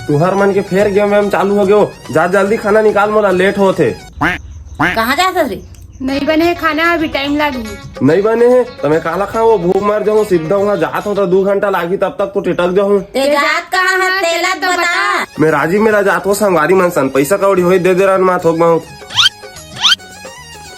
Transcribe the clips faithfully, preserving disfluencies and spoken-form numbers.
तुहर मन के फेर गेम वेम चालू हो गयो। जा जल्दी खाना निकाल, मोला लेट होत हे। कहाँ जात हस रे? नहीं बने हे खाना, अभी टाइम लागही। नहीं बने हे त मैं काला खाऊं? वो भूख मर जाऊं, सीधा वहां जात हों त दू घंटा लागही, तब तक तो टिटक जाऊं। ते जात कहाँ हस, तेला तो बता। मैं राजीव मेला जात हों, संगवारी मन सन, पैसा कौड़ी होई दे दे रहन, मां थोक बहुत।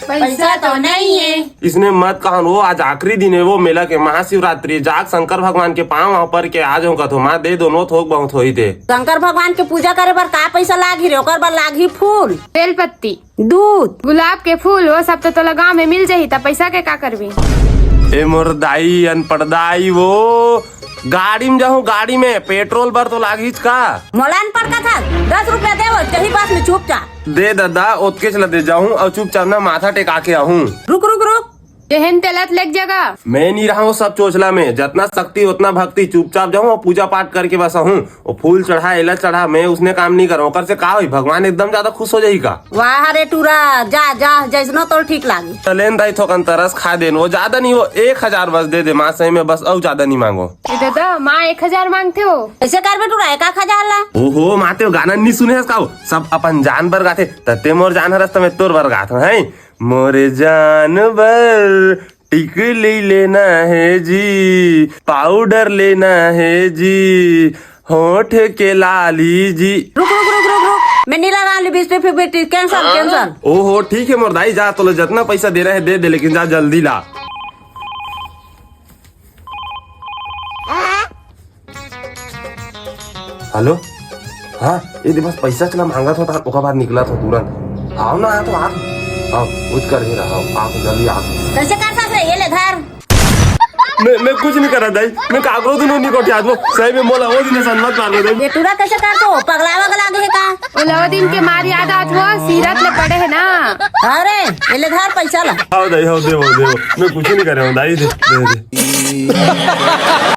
पैसा तो नहीं है। इसने मत कहन, वो आज आखिरी दिन है वो मेला के, महाशिवरात्रि, जाग शंकर भगवान के पांव पर के आ जाऊं कथो, मां दे दो नो, थोक बहुत होई दे। शंकर भगवान के पूजा करे बर का पैसा लागही रे? ओकर बर लागही फूल, बेलपत्ती, दूध, गुलाब के फूल, वो सब तो तोला गांव में मिल जाही, त पैसा के का करबी? ए मोर दाई, अनपढ़ दाई, वो गाड़ी में जाहूं, गाड़ी में पेट्रोल बर तो लागहीच का? मोला अनपढ़ का था, दस रुपया दे, वो जही बस में चुपचाप। दे ददा, ओतकेच ला दे जाहूं अउ चुपचाप ना माथा टेका के आहूं। रुक रुक रुक, जेहेन तेलत लेग जगा। मैं नहीं रहा हूँ सब चोचला में, जतना शक्ति उतना भक्ति, चुपचाप जाहूं अउ पूजा पाठ करके बस आहूं। वो फूल चढ़ा, एला चढ़ा, मैं उसने काम नहीं करूं। ओकर से का होई, भगवान एकदम ज्यादा खुश हो जाही का? वाह रे टूरा, जा जा, जैसनो तोर ठीक लागे। चलेन दाई, थोकन तरस खा देन, वो ज्यादा नहीं, वो एक हजार बस दे दे मां, सही में बस, अउ ज्यादा नहीं मांगो। ए दादा, मां एक हजार मांगथे हो। ऐसे कर बे टूरा, एक आख हजार ला। ओहो मां, ते गाना नहीं सुने हस का? वो सब अपन जान बर गाथे, त ते मोर जान हरस त मैं तोर बर गात हूं, हैं? मोरे जान बर टिकली लेना है जी, पाउडर लेना है जी, होठ के लाली जी। रुक रुक रुक रुक रुक, मैं नीला लाल लिपस्टिक फिर बेटी, कैंसिल कैंसिल। ओहो ठीक है मोर दाई, जा तोला जतना पैसा देना है दे दे, लेकिन जा जल्दी ला। हेलो, हाँ, ए दे बस पैसा चला मांगत हों, ओकर बाद निकलत हों तुरंत। आओ ना, आ तो आ, आओ, कुछ कर ही रहा हो, आओ जल्दी आओ। कैसे कर सकत रे, ये ले धर। मैं मैं कुछ नहीं करा दाई, मैं काकरो दिन नहीं कोठियात वो, सही में मोला वो दिन संगत मार दे। ये टूरा कैसे कर तो पगला वगला गए का? ओला वो दिन के मार याद आत वो, सीरत ले पड़े है ना। अरे, ये ले धर पैसा ला। आओ दाई, आओ दे, दे, मैं कुछ नहीं करे हूँ दाई, दे दे दे।